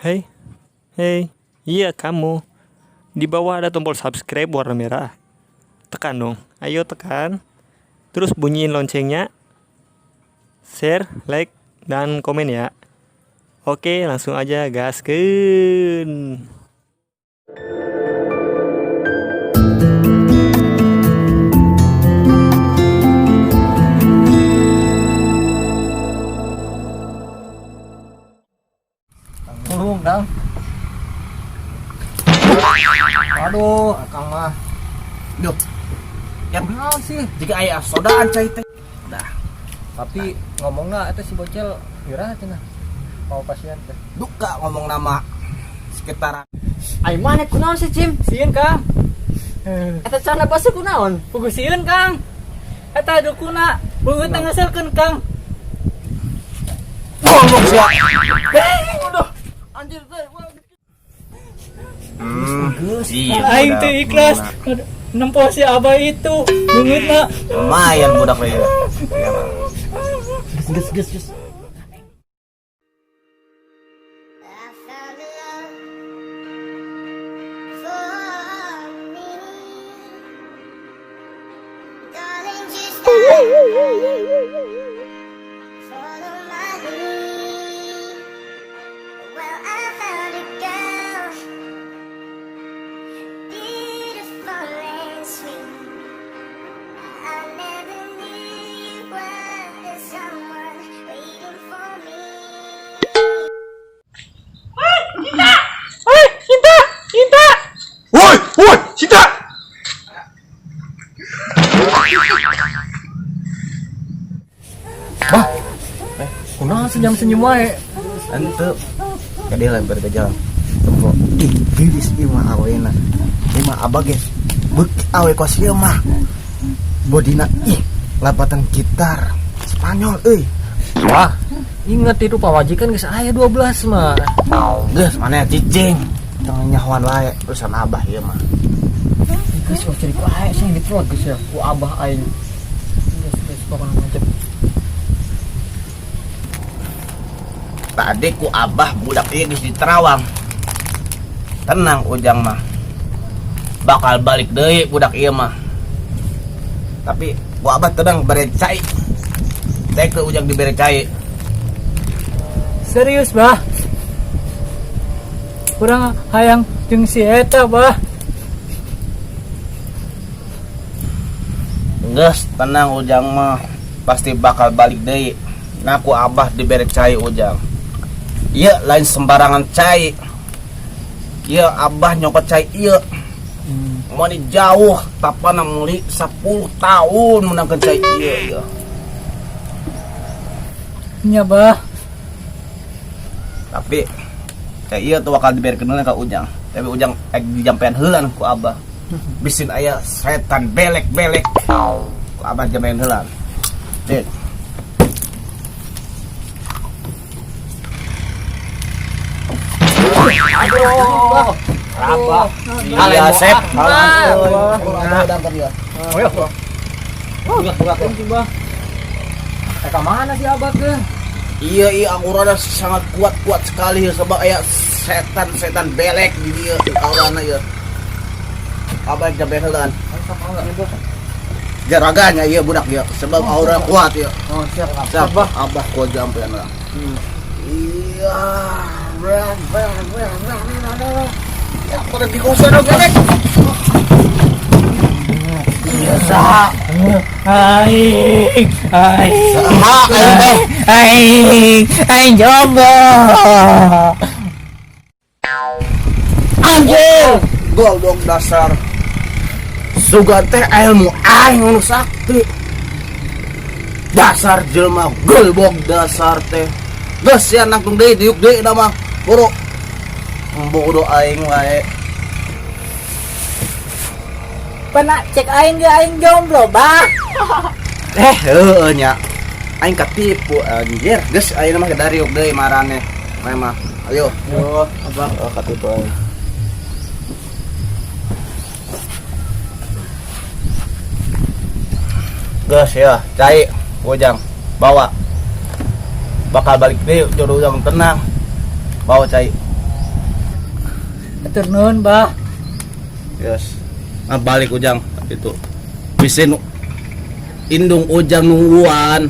Hei, hei, iya kamu. Di bawah ada tombol subscribe warna merah. Tekan dong, ayo tekan. Terus bunyiin loncengnya. Share, like, dan komen ya. Oke, langsung aja gaskeun. Tolong, Dang. Aduh, Akang mah. Duh, yang Kunaon sih? jika aya sodaan cai teh. Dah, Tapi ngomongna eta si bocil ira cenah. Mau pasien teh. Duka ngomong nama sekitaran. Ai mana kunaon sih, Cim? Sieun, Kang. Eta cana basa kunaon? Puguh sieun, Kang. Eta dukuna beungeut teh ngeselkeun, Kang. Ngomong sia. Udah. Anjir teh. Iya, Aing teh ikhlas nempo si abah itu beungeutna. Lumayan budak ieu. Geus geus geus. I found a love for me. Darling, just follow my lead. Well, I found a girl, beautiful and sweet. I never knew you were someone waiting for me. Hei, Cinta, Cinta. Woi, woi, Cinta! Bah. Eh, kunaon senyum-senyum wae? Henteu. Kade lempar ke jalan. Tempo. Ih, geulis ieu mah awena. Ieu mah abah ge. Beuki awe kos ieu mah. Bodina ih, lapatan gitar Spanyol euy. Wah, inget itu pamajikan geus aya 12 mah. Geus mana cicing. Tong nyahoan wae urusan abah ieu mah. Geus kok ceri ku aing sing diprot geus ya ku abah aing. Geus geus pokona macet. Tadi ku abah budak ieu geus diterawang. Tenang Ujang mah. Bakal balik deui budak ieu mah. Tapi ku abah tenang bere cai. Cai ke Ujang dibere cai. Serius, Bah. Kurang hayang jeung si eta, Bah. Geus tenang Ujang mah pasti bakal balik deui. Nah ku abah dibere cai Ujang. Ieu lain sembarangan cai. Ieu abah nyokot cai ieu. Mau jauh tapana meuli 10 tahun menangkeun cai ieu ieu. Nya, Bah. Tapi cai ieu tuh bakal dibere heula ka Ujang. Tapi Ujang ek dijampean heula ku abah. Bisin aya setan belek-belek. Ku abah jampean heula. Cek. Aduh. Abah. Iya, Sep. Oh, ya. Eh, ka mana sih abah ke? Iya, iya, aurana sangat kuat-kuat sekali ya, sebab aya setan-setan belek di dia aurana ya. Abah jampean heula. Jaraganya iya budak ya, sebab aura kuat ya. Oh, siap. Siap, abah kuat jampean lah. Iya, ber ber ber ber ber ber. Ya, pada dikosong dong, belek. Iya, sah. Aing, aing, Saha, ayo teh. aing, aing jomblo. Anjir, goblok dasar. Sugan teh ilmu aing nu sakti. Dasar jelema goblok dasar teh. Geus sia nangtung deui diuk deui da mah. Boro. Bodoh aing wae. Pernah cek aing ge aing jomblo, Bah. Eh, heueuh nya. Aing katipu anjir. Geus ayeuna mah dariuk deui marane. Mah mah. Ayo. Yo, abah. Oh, katipu aing. Geus ya, cai, Ujang, bawa. Bakal balik deui jodoh Ujang tenang. Bawa cai. Hatur nuhun, Bah. Yes. Ah, balik Ujang itu. Bisi indung Ujang nungguan.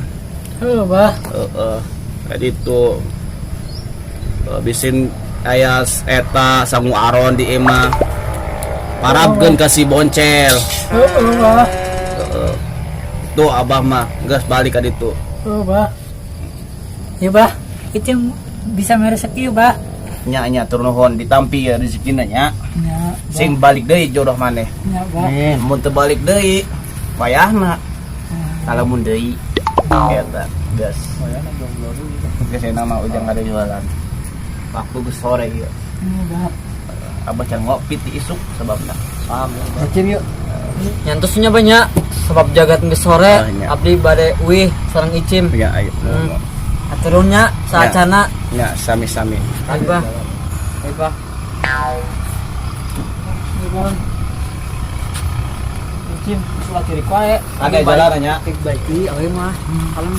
Heuh, Bah. Heeh. Tadi itu bisin aya eta sangu aron di imah. Parabkeun ka si Boncel. Heuh, Bah. Heeh. Tuh abah mah geus balik ka ditu. Heuh, Bah. Ya, Bah. Itu bisa mere sakieu, Bah. Nya nya, hatur nuhun, ditampi ya rezekina nya. Nya, Bah. Sing balik deui jodoh maneh. Nya, Bah. Mun teu balik deui wayahna. Kalamun deui eta geus. Geus enak mah Ujang ada jualan. Waktu geus sore ieu. Nya, Bah. Abah can ngopi ti isuk sebabna. Paham ya. Cim yuk. Nyantusnya banyak sebab jagat geus sore Oh, nya. Abdi bade uih sareng Icim. Ya ayo. Hatur nuhun nya saacana. Ya sami-sami. Ayo, Bah. Ayo, Bah. Ya, Bah. Icim, ulah ciri wae. Ada jalan nya. Baik deui awe mah. Kalem.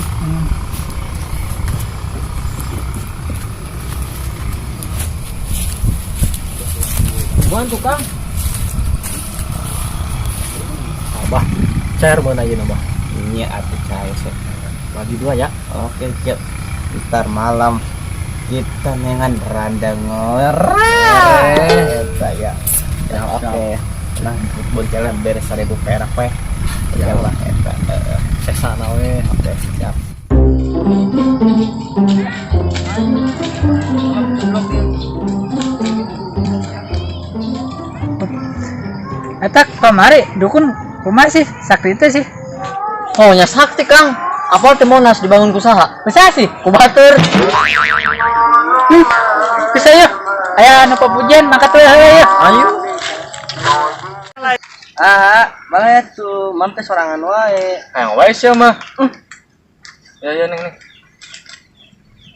Buan tukang. Abah, cair mana aja Abah? Nya atuh cair sih. Bagi dua ya. Oke, siap. Ntar malam kita dengan randa ngorek. Eta ya. Ya, oke. Nah, boncelan beres 1000 perak weh. Ya lah eta. Heeh. Sesana we. Oke, siap. Eta kamari dukun kumaha sih? Sakti teh sih. Oh, nya sakti, Kang. Apal teh Monas dibangun ku saha? Bisa sih. Ku batur. Bisa yuk. Aya anu papujian mangkat we heula yuk. Ayo. Ah, malah tuh mam teh sorangan wae. Hayang wae sia mah. Ya ya neng neng.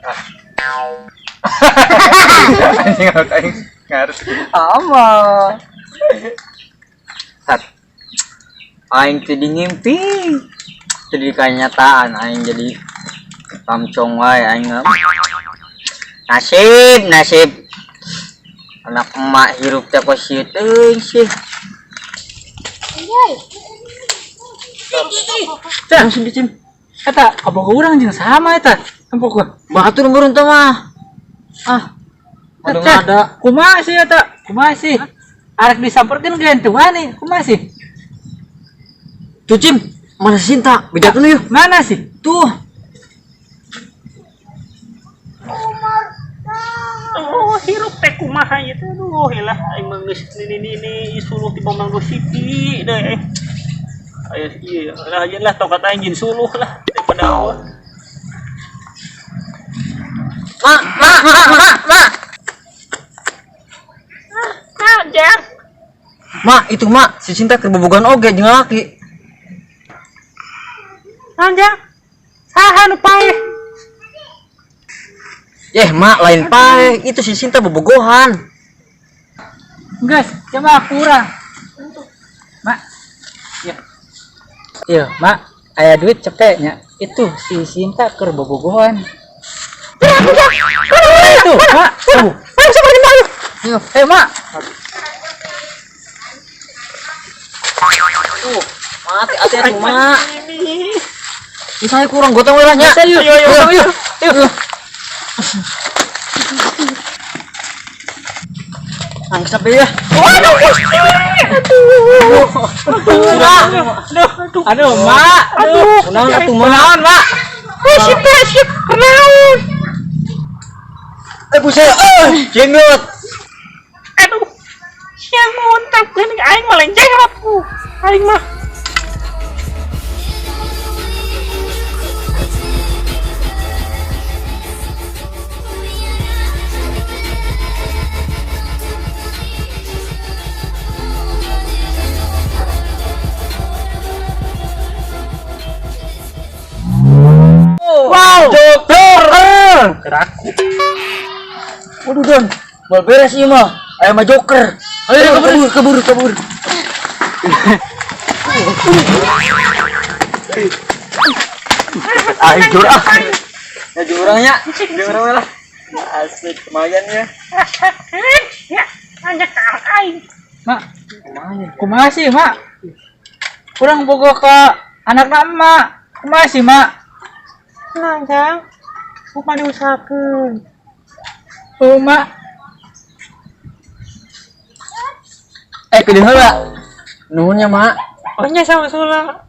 Ah. Anjing aing ngarep. Ama. Sat. Aing teh ngimpi. Jadi kenyataan aing jadi kamcong wae aing mah. Nasib, nasib. Anak emak hirup teh kos ieu teuing sih. Cah, Langsung dicim. eta kabogoh urang jeung sama eta. Tempo gua. Batur meureun teh mah. Ah. Aduh Eta, ada. Kumaha sih eta? Kumaha sih? Arek disamperkeun ke ente wani, kumaha sih? Tuh Cim, mana si Sinta? Bejakeun yuk. Mana sih? Tuh. Oh, hirup teh kumaha ieu teh, aduh elah aing mah geus nini-nini suluh ti Bambang City deh. Ayo iya lah aja lah tongkat aing jin suluh lah daripada awak. Mak, mak, mak, mak, mak. Nah, Jang. Mak, itu mak, si Sinta keur bobogohan oge jeung laki. Naon, Jang? Saha nu paeh? Eh, mak, lain paeh, itu si Sinta bobogohan. Geus, coba kurang. Mak. Ya. Iya, Mak, aya duit cepetnya. Itu si Sinta keur bobogohan. Itu, Mak. Tuh. Ayo. Eh, Mak. Tuh, mati ati atuh, mak. Misalnya kurang gotong we lah nya. Ayo, ayo, ayo, ayo. Ayo. Nangis sampai ya. Aduh, aduh, aduh, Mak. Aduh. Kunaon atuh, mak? Kunaon, Mak? Eh, Sinta, Sinta, kunaon? Eh, buset. Eh, jenggot. Aduh. Sia muntah geuning aing mah lain jenggot. Aing mah. Wow, Joker. Keraku. Waduh, Don. Mau beres ieu mah. Aya mah Joker. Ayo kabur, kabur, kabur. Aing jurang. Ya jurangnya. Jurang lah. Asik lumayan ya. Ya. Nanya ka aing. Mak, kumaha sih, Mak? Kurang bogo ka anakna emak. Kumaha sih, Mak? Nah, Jang. Kumaha diusahakeun? Oh, Mak. Eh, kudu heula. Nuhun nya, Mak. Oh nya sama-sama.